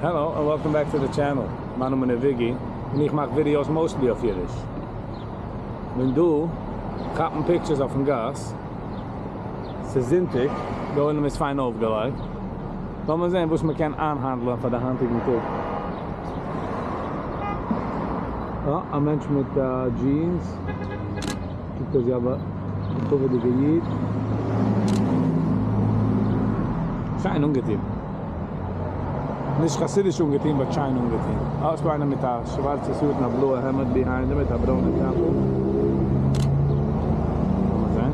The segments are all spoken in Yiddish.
Hello and welcome back to the channel, מיין נאמען איז וויגי און איך מאך ווידיאוס mostly אויף אידיש. כ'בין דא כאפן pictures אויפן גאס, ס'איז זונטאג, די עולם איז פיין אויפגעלייגט, לאמיר זען וואס מ'קען איינהאנדלען פאר די היינטיגן טאג. אה, א מענטש מיט jeans, קוקט אויס ווי א מכובד'יגע איד. שיין אנגעטון. נישט חסידיש אנגעטון but שיין אנגעטון. אה, ס'דא איינער מיט א שווארצע suit און א בלויע העמד behind אים מיט א ברוינע קאפל. לאמיר זען.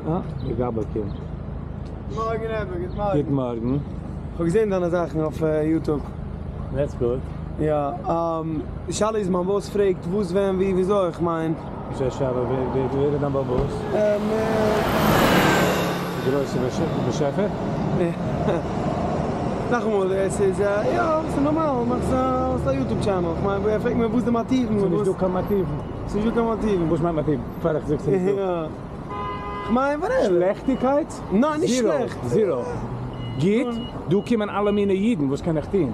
אה, די גבאי קומט. מארגן רבי, גוט מארגן. גוט מארגן. כ'האב געזען דיינע זאכן אויף YouTube. That's good. יא, די שאלה איז מיין boss פרעגט וואס ווען ווי וויאזוי, כ'מיין. וואס איז שאלה? ווער איז דיין בעל boss? די גרויסע באשעפער? נאכאמאל, עס איז יא, ס'איז נארמאל, מאכסט א YouTube channel, כ'מיין ער פרעגט מיר וואס די מאטיוון. ס'איז נישט דא קיין מאטיוון. ס'איז נישט דא קיין מאטיוון. וואס מיינט מאטיוון? פאר איך זאג ס'נישט דא. כ'מיין whatever. שלעכטיגקייט? ניין נישט שלעכט. Zero. גוט, דא קומען אלע מיני אידן, וואס קען איך טון?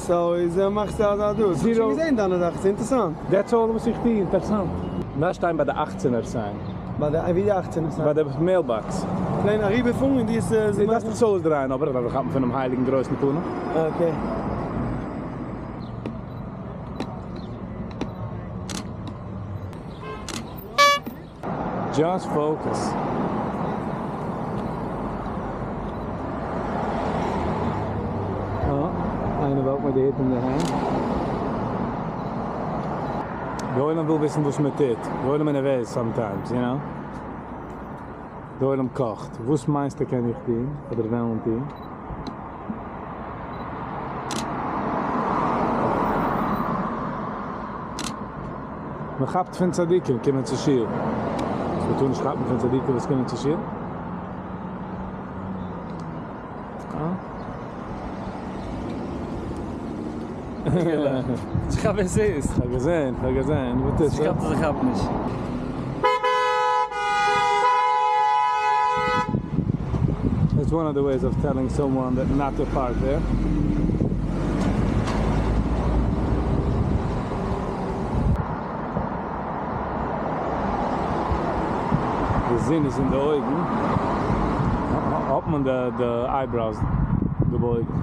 So איז מאכסטו אזא דאס. Zero. כ'האב שוין געזען דיינע זאכן, ס'איז אינטערסאנט. That's all וואס איך טו, אינטערסאנט. מ'דארף שטיין ביי די אכצענער sign. ביי די, ווי די אכצענער sign? ביי די mailbox. Plain אריבערפארן און די עס. דו דארפסט דיך אויסדרייען אבער איך דארף דיך כאפן פונעם הייליגן גרויסן פנים. Okay. Just focus. אה, איינער וואלט מיט די היט אין די הענט. די עולם וויל וויסן וואס מען טוט. די עולם איז נערוועז sometimes, you know. די עולם קאכט. וואס מיינסטו קען איך טון אדער וועלן טון? מען כאפט פון צדיקים קומען צו שול. מען טאר נישט כאפן פון צדיקים וואס קומען צו שול? איך כאפ ווער ס'איז. כ'האב געזען, כ'האב געזען. וואס טוט זיך? איך כאפ אז איך כאפ נישט. It's one of the ways of telling someone that not to park there. די זון איז אין די אויגן, האט מען די eyebrows געבויגן.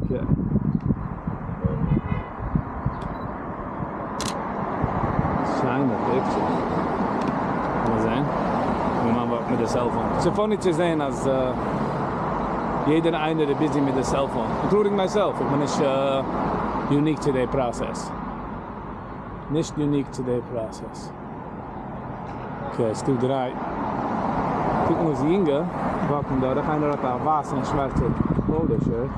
Okay. שיינע picture. לאמיר זען. מיין מאן וואקט מיט די cellphone. ס'איז funny צו זען אז יעדער איינער איז busy מיט די cellphone, including myself. איך בין נישט unique צו די process. נישט unique צו די process. Okay, ס'דא דריי. קוקן אויס יונגע וואקן דורך. איינער האט א ווייסע און שווארצע polo shirt.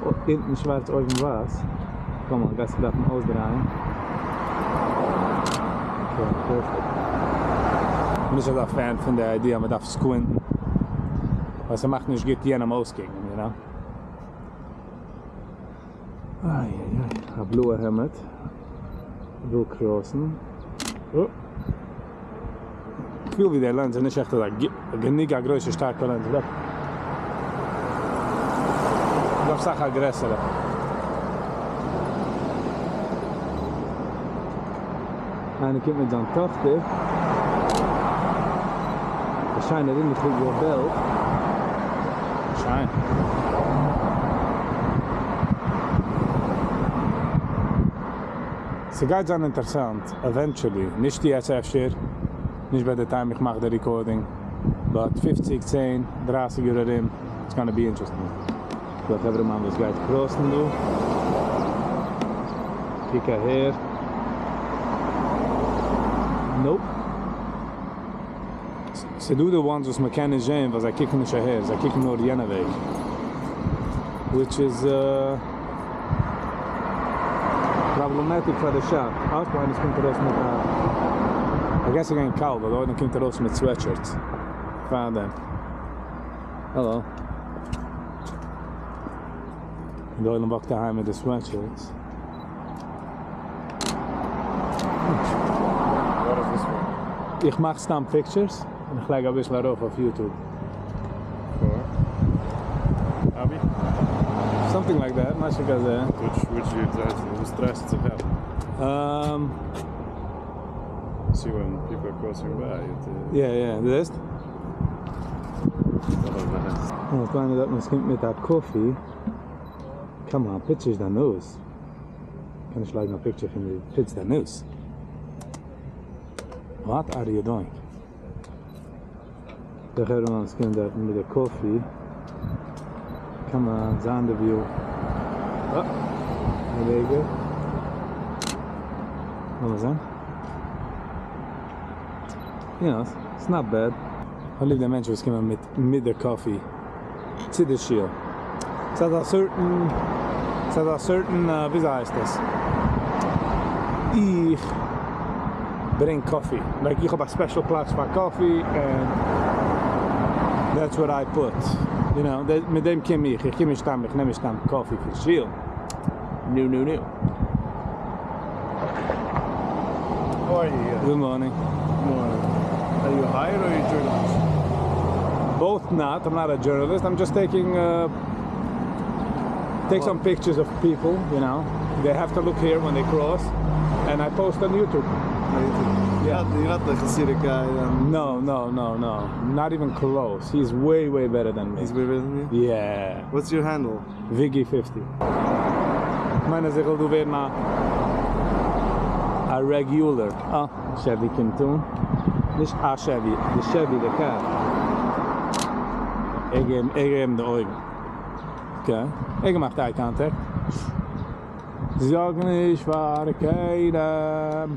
אונטן שווארץ אויבן ווייס. Come on, גייסט זיך דארפן אויסדרייען. Okay, perfect. כ'בין נישט אזא fan פון די idea אז מ'דארף squint ן. ווייל ס'מאכט נישט גוט יענעם אויסקוקן, you know. איי איי איי, א בלויע העמד וויל cross ן. איך פיל ווי די lens איז נישט עכט אזא גענוג א גרויסע שטארקע lens, איך דארף סאך א גרעסערע. איינער קומט מיט זיין טאכטער, א שיינע רינדעכיגע belt, שיין. ס'גייט זיין אינטערסאנט eventually, נישט יעצט אפשר, נישט ביי די time איך מאך די recording, but פופציג, צען, דרייסיג יאר ארום, it's gonna be interesting. דא א חברה מאן וואס גייט cross ן דא. קוק אהער. Nope. ס'דא די ones וואס מ'קען נישט זעהן ווייל זיי קוקן נישט אהער, זיי קוקן נאר יענע וועג. Which is problematic פאר די shot. אה, ס'דא איינער וואס קומט ארויס מיט א. I guess ס'איז געווען קאלט ווייל די עולם קומט ארויס מיט sweatshirts פארדעם. Hello. און די עולם וואקט אהיים מיט די sweatshirts. What is this for? איך מאך סתם pictures און איך לייג אביסל ארויף אויף YouTube. For? Hobby? Something like that, משהו כזה. Which which you try to וואס טרייסטו צו כאפן? See when people are crossing by. It, Yeah, yeah, דו זעסט? און קליינע דארט וואס קומט מיט א coffee. Come on, פוץ נישט דיין נאז. קען נישט לייגן א picture פון ווי פוץ דיין נאז. What are you doing? דער חברה וואס קומט דארט מיט די coffee. Come on, זיין די view. אה, רגע. לאמיר זען. You know, it's not bad. כ'האב ליב די מענטשן וואס קומען מיט מיט די coffee צו די שול. ס'האט א certain, ס'האט א certain, וויאזוי הייסט עס? איך ברענג coffee. Like איך האב א special פלאץ פאר coffee and that's what I put. You know, מיט דעם קום איך. איך קום נישט סתם, איך נעם נישט סתם coffee פון שול. No, no, no. How are you? Good morning. Good morning. Are you hired or are you a journalist? Both not. I'm not a journalist. I'm just taking take some pictures of people, you know. They have to look here when they cross, and I post on YouTube. On YouTube. Yeah. You're not, you're not the Hasidic guy then. No, no, no, no. Not even close. He's way, way better than me. He's way better than you? Yeah. What's your handle? Viggy 50. מיין אז איך וויל דא ווערן א א regular. אה, Chevy קומט אן. נישט א Chevy, די Chevy, די car. איך געב איך געב אים די אויגן. Okay. ער געמאכט eye contact. זאג נישט פאר קיינעם.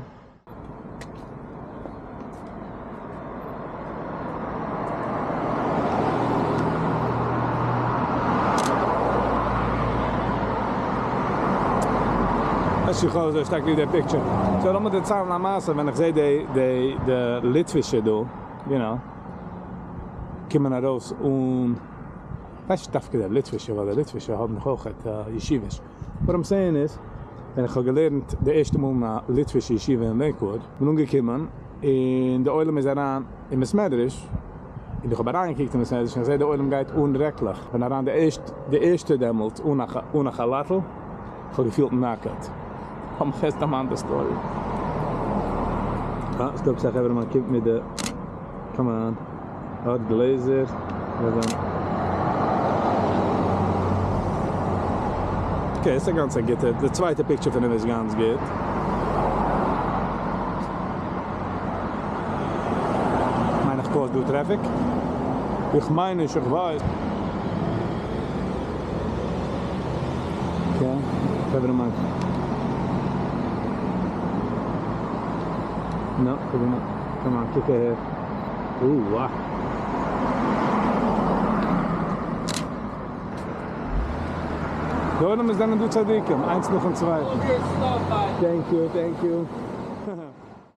איך האב אזוי שטארק ליב די picture. So לאמיר דערציילן א מעשה ווען איך זעה די די די ליטווישע דא, you know, קומען ארויס און ווייס נישט דווקא די ליטווישע ווייל די ליטווישע האבן דאך אויך ישיבות. What I'm saying is, ווען איך האב געלערנט די ערשטע מאל אין א ליטווישע ישיבה אין Lakewood, בין אנגעקומען און די עולם איז אריין אין בית מדרש, און איך האב אריינגעקוקט אין בית מדרש און איך זעה די עולם גייט אן רעקלעך, כ'בין אריין די ערשט די ערשטע דעמאלטס אן א אן א כאלאטל, איך האב געפילט נאקעט. כ'האב מיך ערשט דערמאנט די story. אה, ס'דא עפעס א חברה מאן קומט מיט די, come on, ער האט גלעזער, okay, ס'איז א גאנץ א גוטע, די צווייטע picture פון אים איז גאנץ גוט. מיין איך cause דא traffic? איך מיין נישט, איך ווייס. Okay, חברה מאן. No, חברה מאן. Come on, קוק אהער. אוה. די עולם איז זענען דא צדיקים, איינס נאכן צווייטן. Thank you, thank you.